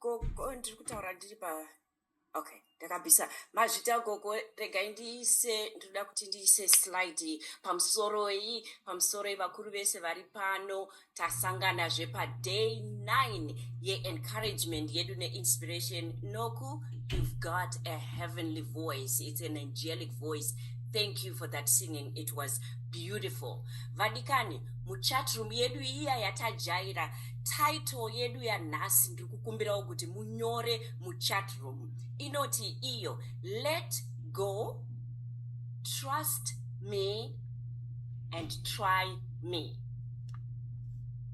Gogo, ndiri kutaura ndiri pa, okay, ndakabvisa. Mazvita, gogo. Regai ndiise, ndinoda kuti ndiise slide pamusoroi, pamusoroi vakuru vese vari pano. Tasanganazve paday 9 yeencouragement yedu neinspiration. Noku, you've got a heavenly voice. It's an angelic voice. Thank you for that singing, it was beautiful. Vadikani, muchatroom yedu iya yatajaira, title yedu yanhasi, ndiri kukumbirawo kuti munyore muchatroom, inoti iyo "Let go, trust me and try me."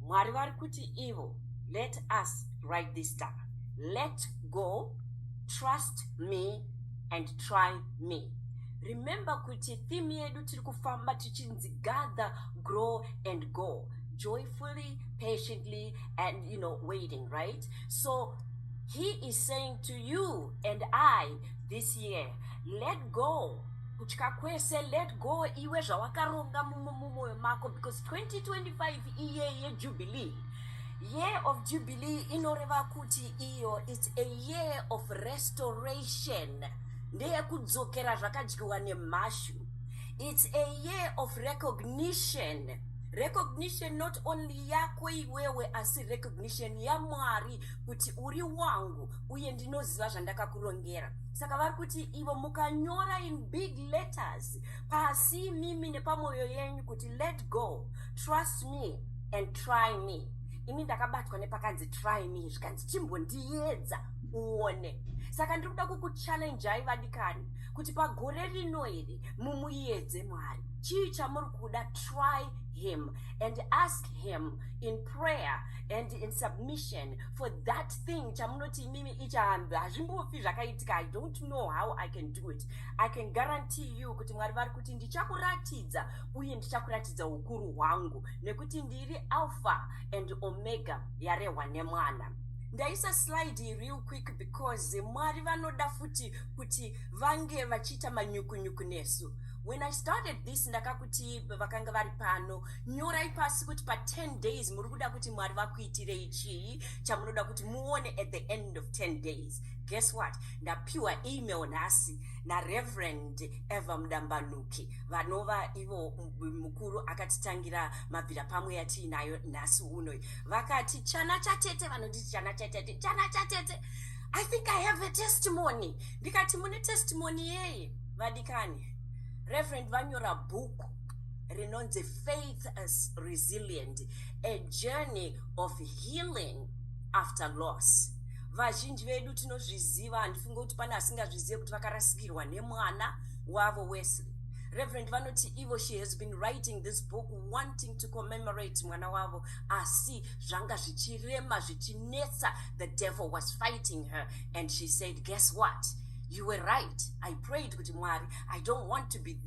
Mwari vari kuti ivo, let us write this down: let go, trust me and try me. Remember kuti theme yedu tiri kufamba tichinzi "Gather, grow and go joyfully, patiently and waiting," right? So he is saying to you and I this year, let go kutya kwese, let go iwe zvawakaronga mumwoyo mako, because 2025 iye yejubilee, year of jubilee, inoreva kuti iyo it's a year of restoration, ndeyekudzokera zvakadyiwa nemhashu. It's a year of recognition, recognition not only yako iwewe, asi recognition yaMwari kuti uri wangu uye ndinoziva zvandakakurongera. Saka vari kuti ivo, mukanyora in big letters pasi mimi nepamwoyo yenyu kuti "Let go, trust me and try me." Ini ndakabatwa nepakanzi "try me", zvikanzi chimbondiedza uone. Saka ndiri kuda kukuchallenjai, vadikani, kuti pagore rino iri mumuedze Mwari. Chii chamuri kuda? Try him and ask him in prayer and in submission for that thing chamunoti imimi ichi hazvimbofi zvakaitika, I don't know how I can do it. I can guarantee you kuti Mwari vari kuti ndichakuratidza uye ndichakuratidza ukuru hwangu, nekuti ndiri Alpha and Omega yarehwa nemwana. Ndaisa slide real quick because Mwari vanoda futi kuti vange vachiita manyukunyuku nesu. When I started this, ndakakuti vakanga vari pano, nyorai pasi kuti pa10 days muri kuda kuti Mwari vakuitirei chii, chamunoda kuti muone at the end of 10 days. Guess what? Ndapiwa email nhasi naReverend Eva Mudambanuki, vanova ivo mukuru akatitangira mabvira pamwe yatiinayo nhasi unoi. Vakati, "Chana chatete," vanonditi chana chatete, "Chana chatete, I think I have a testimony." Ndikati, "Mune testimony yei?" Vadikani, Reverend vanyora bhuku rinonzi "Faith as Resilient: A Journey of Healing After Loss". Vazhinji vedu tinozviziva, handifunge kuti pane asingazvizive kuti vakarasikirwa nemwana wavo Wesley. Reverend vanoti ivo she has been writing this book wanting to commemorate mwana wavo, asi zvanga zvichirema, zvichinetsa. The devil was fighting her and she said, "Guess what? You were right. I prayed kuti Mwari, I don't want to be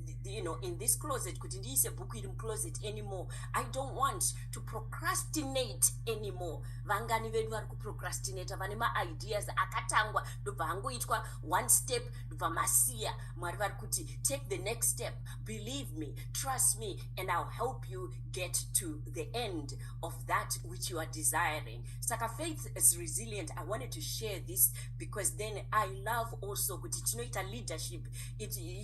in this closet, kuti ndiise bhuku iri mucloset anymore. I don't want to procrastinate anymore." Vangani vedu vari kuprocrastinata, vane maideas akatangwa, ndobva angoitwa one step, ndobva masiya? Mwari vari kuti take the next step, believe me, trust me and I'll help you get to the end of that which you are desiring. Saka "Faith is Resilient", I wanted to share this because then I love also kuti tinoita leadership.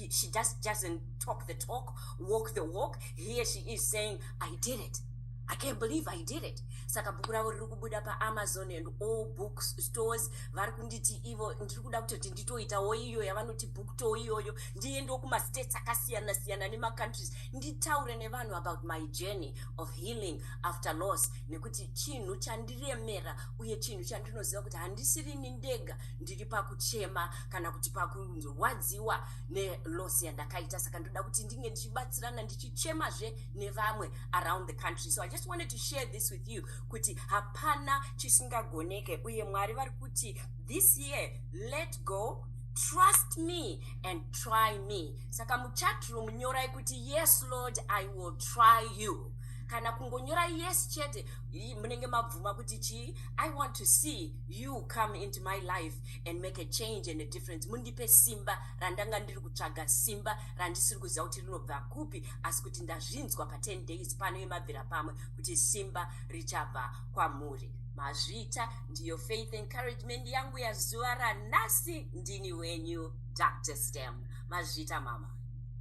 She just doesn't talk the talk, walk the walk. Here she is saying, "I did it. I can't believe I did it." Saka bhuku ravo riri kubuda paAmazon and all book stores. Vari kunditi ivo ndiri kuda kutoti nditoitawo iyo yavanoti book tour iyoyo, ndiendewo kumastates akasiyana siyana nemacountries, nditaure nevanhu about my journey of healing after loss, nekuti chinhu chandiremera uye chinhu chandinoziva kuti handisirini ndega ndiri pakuchema kana kuti pakurwadziwa neloss yandakaita. Saka ndoda kuti ndinge ndichibatsirana, ndichichemazve nevamwe around the country. So I just wanted to share this with you kuti hapana chisingagoneke, uye Mwari vari kuti this year, let go, trust me and try me. Saka muchatroom nyorai kuti "Yes, Lord, I will try you." Kana kungonyora "yes" chete, munenge mabvuma kuti chii? I want to see you come into my life and make a change and a difference. Mundipe simba randanga ndiri kutsvaga, simba randisiri kuziva kuti rinobva kupi, asi kuti ndazvinzwa pa10 days pano yemabvira pamwe kuti simba richabva kwamuri. Mazvita. Ndiyo faith encouragement yangu yazuva ranhasi. Ndini wenyu Dr Stem. Mazvita, mama.